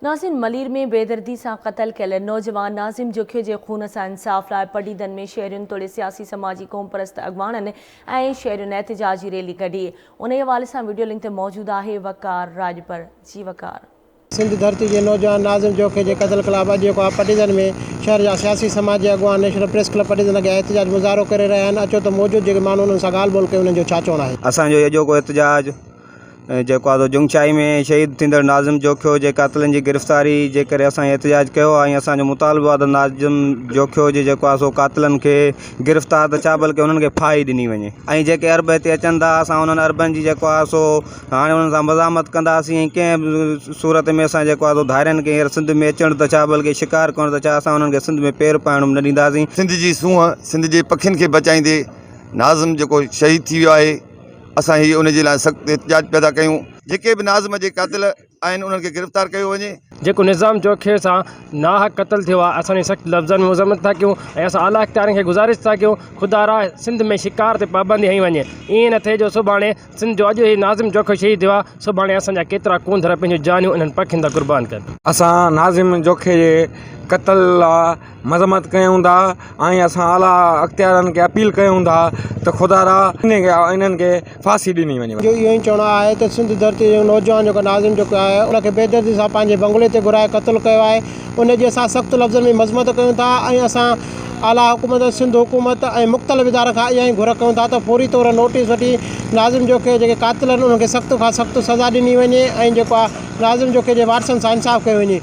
ناظرين ملير ۾ بيدردي سان قتل ڪيل نوجوان ناظم جوکيو جي خون سان انصاف لاء پڊعيدن ۾ شهرين توڙي سياسي سماجي قومپرست اڳواڻن ۽ شهرين احتجاجي ريلي ڪڍي انهي حوالي سان وڊيو لنڪ تي موجود آهي وقار راڄپر جي وقار. سنڌ ڌرتي جي نوجوان ناظم جوکيي جي قتل خلاف اڄ جيڪو آهي پڊعيدن ۾ شهر جا سياسي سماجي اڳواڻ نيشنل پريس ڪلب پڊعيدن اڳيان احتجاج مظاهرو ڪري رهيا آهن اچو ته موجود جيڪي ماڻهو انهن سان ڳالهه ٻولهه ڪيون انهن جو ڇا چوڻ آهي. اسان جو اڄوڪو احتجاج جيڪو آ سو جنگشاهي ۾ شهيد ٿيندڙ ناظم جوکيو جي قاتلن جي گرفتاري جي ڪري اسان احتجاج ڪيو آ ۽ اسان جو مطالبو آ ته ناظم جوکيو جي جيڪو آ سو قاتلن کي گرفتار ته ڇا بلڪه انهن کي ڦاهي ڏني وڃي ۽ جيڪي عرب هتي اچن ٿا اسان انهن عربن جي جيڪو آ سو هاڻي انهن سان مزاحمت ڪنداسين ۽ ڪنهن به صورت ۾ اسان جيڪو آ سو ڌارين کي هينئر سنڌ ۾ اچڻ ته ڇا بلڪه شڪار ڪرڻ ته ڇا اسان انهن کي سنڌ ۾ پير پائڻ به نه ڏينداسين. سنڌ جي سونهن سنڌ جي پکين کي بچائيندي ناظم جيڪو شهيد ٿي ويو آهي اسان هي ان جي لاء سخت احتجاج پيا ٿا ڪيون. جيڪي به ناظم جي قاتل آهن انهن کي گرفتار ڪيو وڃي. جيڪو نظام جوکي سان ناحق قتل ٿيو آهي اسان جي سخت لفظن ۾ مذمت ٿا ڪيون ۽ اسان اعليٰ اختيارين کي گذارش ٿا ڪيون خدا را سنڌ ۾ شڪار تي پابندي هنئي وڃي ائين نه ٿئي جو سڀاڻي سنڌ جو اڄ هي ناظم جوکيو شهيد ٿيو آهي سڀاڻي اسان جا ڪيترا ڪونڌر پنهنجون جانيون انهن پکين تان قربان ڪن. اسان ناظم جوکي جي قتل لا مذمت ڪيون ٿا ۽ اسان اعليٰ اختيارن کي اپيل ڪيون ٿا ته خدا را انهن کي ڦاسي ڏني وڃي. جو اهو ئي چوڻ آهي ته سنڌ ڌرتي جو نوجوان جيڪو ناظم جوکيو آهي ان کي بيدردي سان پنهنجي بنگلي تي گهرائي قتل ڪيو آهي ان جي اسان سخت لفظن ۾ مذمت ڪيون ٿا ۽ اسان اعليٰ حڪومت سنڌ حڪومت ۽ مختلف ادارن کان اها ئي گهر ڪيون ٿا ته فوري طور نوٽيس وٺي ناظم جوکيو جيڪي قاتل آهن انهن کي سخت کان سخت سزا ڏني وڃي ۽ جيڪو آهي ناظم جوکيو جي وارثن سان انصاف ڪيو وڃي.